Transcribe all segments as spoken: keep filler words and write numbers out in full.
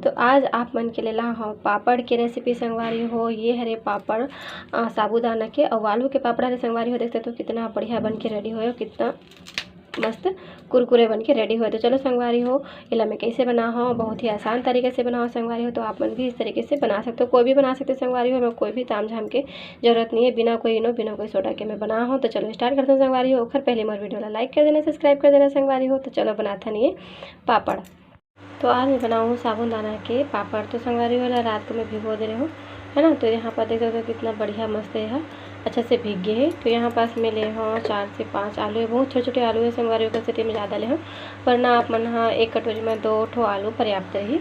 तो आज आप मन के ले ला हव पापड़ के रेसिपी संगवारी हो। ये हरे पापड़, अ, साबूदाना के अउ आलू के पापड़ हरे संगवारी हो। देख सकत हो कितना बढ़िया बन के रेडी होए, कितना मस्त कुरकुरे बन के रेडी होए। तो चलो संगवारी हो, एला मैं कैसे बनाहूँ, बहुत ही आसान तरीके से बनाहूँ संगवारी हो। तो आप मन भी इस तरीके से बना सकते हो, कोई भी बना सकते हो संगवारी हो। मैं कोई भी ताम झाम के जरूरत नहीं है, बिना कोई इनो, बिना कोई सोडा के मैं बनाहूँ। तो चलो स्टार्ट करते हैं संगवारी हो। ओखर पहले मोर वीडियो ला लाइक कर देना, सब्सक्राइब कर देना संगवारी हो। तो चलो बनाथन ये पापड़। तो आज मैं बनाहूँ साबूदाना के पापड़। तो संगवारी हो, एला रात को मैं भिगो दे रहे हूँ, है ना। तो यहाँ पर देख सकते हो कितना बढ़िया मस्त है, अच्छा से भीग गए है। तो यहाँ पास मैं ले हूँ चार से पाँच आलू है, बहुत छोटे छोटे आलू है संगवारी हो, सेती मैं ज़्यादा ले हूँ, वरना आप मन ह एक कटोरी में दो ठो आलू पर्याप्त रही।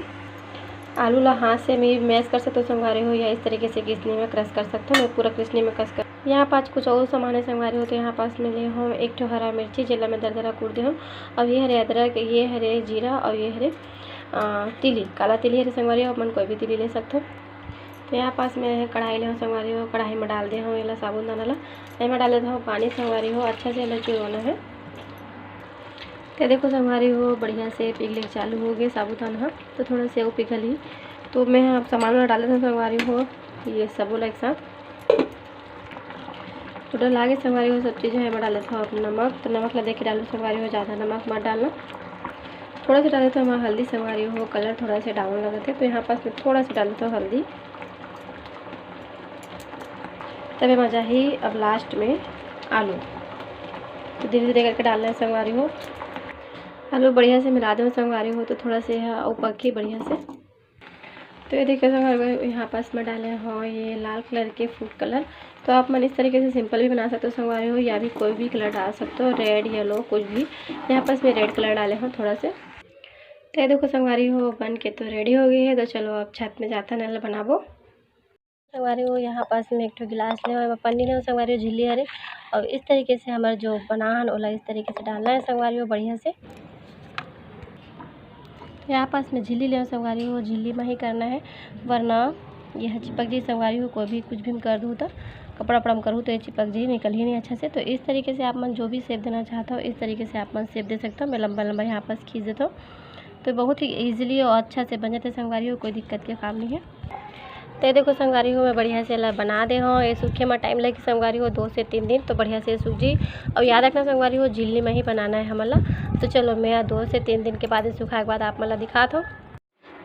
आलू ला हाथ से भी मैश कर सकते हो संगवारी हो, या इस तरीके से किसनी में क्रश कर सकते हो। मैं पूरा किसनी में क्रश कर, यहाँ पास कुछ और सामान है संगवारी हो। तो यहाँ पास मैं ले हूँ एक ठो हरा मिर्ची, जेला मैं दरदरा कूट दे हूँ। अब ये हरे अदरक, ये हरे जीरा और ये हरे, अ, तिली, काला तिली हरे संगवारी हो, आप मन कोई भी तिली ले सकते हो। तो यहाँ पास मैं कढ़ाई ले हूँ संगवारी हो, कढ़ाई में डाल दे हूँ एला साबूदाना ला। एमा डाल देते हूँ पानी संगवारी हो, अच्छा से एला चुरोना है। तो देखो संगवारी हो, बढ़िया से पिघले चालू हो गए साबूदाना ह, तो थोड़ा से वो पिघल ही। तो मैं अब सामान ला डाल देता हूँ संगवारी हो, ये सबो ला एक साथ। टोटल लागे संगवारी हो सब चीज़ है, मैं डाल देता हूँ अब नमक। तो नमक ला देख के डालो संगवारी हो, ज़्यादा नमक मत डालना। थोड़ा सा डाल देता हूँ मैं हल्दी संगवारी हो, कलर थोड़ा सा डाउन लगत है, तो यहाँ पास मैं थोड़ा सा डाल देता हूँ हल्दी। तब एमा जाही अब लास्ट में आलू। तो धीरे धीरे करके डालना है संगवारी हो। आलू बढ़िया से मिला दो संगवारी हो, तो थोड़ा से यह अउ पकही बढ़िया से। तो ये देखिए संगवारी हो, यहाँ पास मैं डाले हूँ ये लाल कलर के फूड कलर। तो आप मन इस तरीके से सिंपल भी बना सकते हो संगवारी हो, या भी कोई भी कलर डाल सकते हो, रेड, येलो, कुछ भी। यहाँ पास मैं रेड कलर डाले हूँ थोड़ा से। तो ये देखो संगवारी हो, बन के तो रेडी हो गई है। तो चलो अब छत में जाता नल बनाबो। संगवारी हो, यहाँ पास मैं एक ठो गिलास ले हूँ, एमा पन्नी ले हूँ संगवारी हो, झिल्ली हरे। और इस तरीके से हमारे जो बनान ओला इस तरीके से डालना है संगवारी हो बढ़िया से। यहाँ पास मैं झिल्ली ले हूँ संगवारी हो, झिल्ली में ही करना है, वरना ये ह चिपक जाही संगवारी हो। कोई भी कुछ भी कर दूँ तो कपड़ा वपड़ा में करूँ तो ये चिपक जाही, निकल ही नहीं अच्छा से। तो इस तरीके से आप मन जो भी शेप देना चाहता हो, इस तरीके से आप मन शेप दे सकता हो। मैं लंबा लंबा यहाँ पास खींच देता हूँ, तो बहुत ही ईजीली और अच्छा से बन जाते संगवारी हो, कोई दिक्कत के काम नहीं है। तो ये देखो संगवारी हो, मैं बढ़िया से एला बना दे हूँ। ये सूखे में टाइम लगी संगवारी हो, दो से तीन दिन, तो बढ़िया से सूख जी। और याद रखना संगवारी हो, झिल्ली में ही बनाना है हमला। तो चलो मैं दो से तीन दिन के बाद, ये सूखा के बाद आप मन ला दिखात हूँ।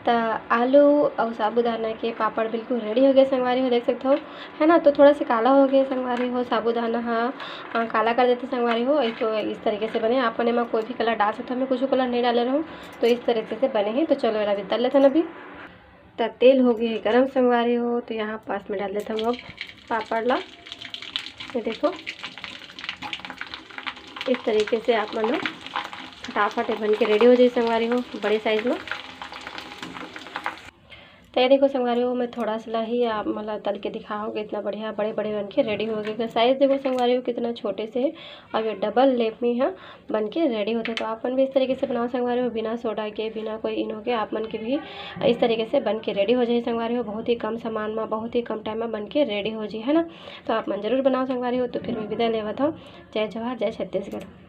त आलू और साबूदाना के पापड़ बिल्कुल रेडी हो गए संगवारी हो, देख सकते हो, है ना। तो थोड़ा सा काला हो गया संगवारी हो, साबूदाना हाँ, हाँ, काला कर देते संगवारी हो। एक तो इस तरीके से बने, आप मन एमा कोई भी कलर डाल सकते हो, मैं कुछ कलर नहीं डाले रहूँ, तो इस तरीके से बने हैं। तो चलो एला भी तल लेते हैं अभी। त तेल हो गए है गरम संगवारी हो, तो यहाँ पास में डाल देता हूँ अब पापड़ ला। ये देखो, इस तरीके से आप मन फटाफट ये बन के रेडी हो जाए संगवारी हो, बड़े साइज में। तो ये देखो संगवारी हो, मैं थोड़ा सा ला ही आप मन ला तल के दिखाऊंगी, इतना बढ़िया बड़े बड़े बन के रेडी हो गए। साइज देखो संगवारी हो, कितना छोटे से है। अब ये डबल लेप में है बन के रेडी होते। तो आप मन भी इस तरीके से बनाओ संगवारी हो, बिना सोडा के, बिना कोई इनो के, आप मन के भी इस तरीके से बन के रेडी हो जाए संगवारी हो। बहुत ही कम सामान में, बहुत ही कम टाइम में बन के रेडी हो जाए, है ना। तो आप मन जरूर बनाओ संगवारी हो। तो फिर मैं विदा लेवत हूँ। जय जोहार, जय छत्तीसगढ़।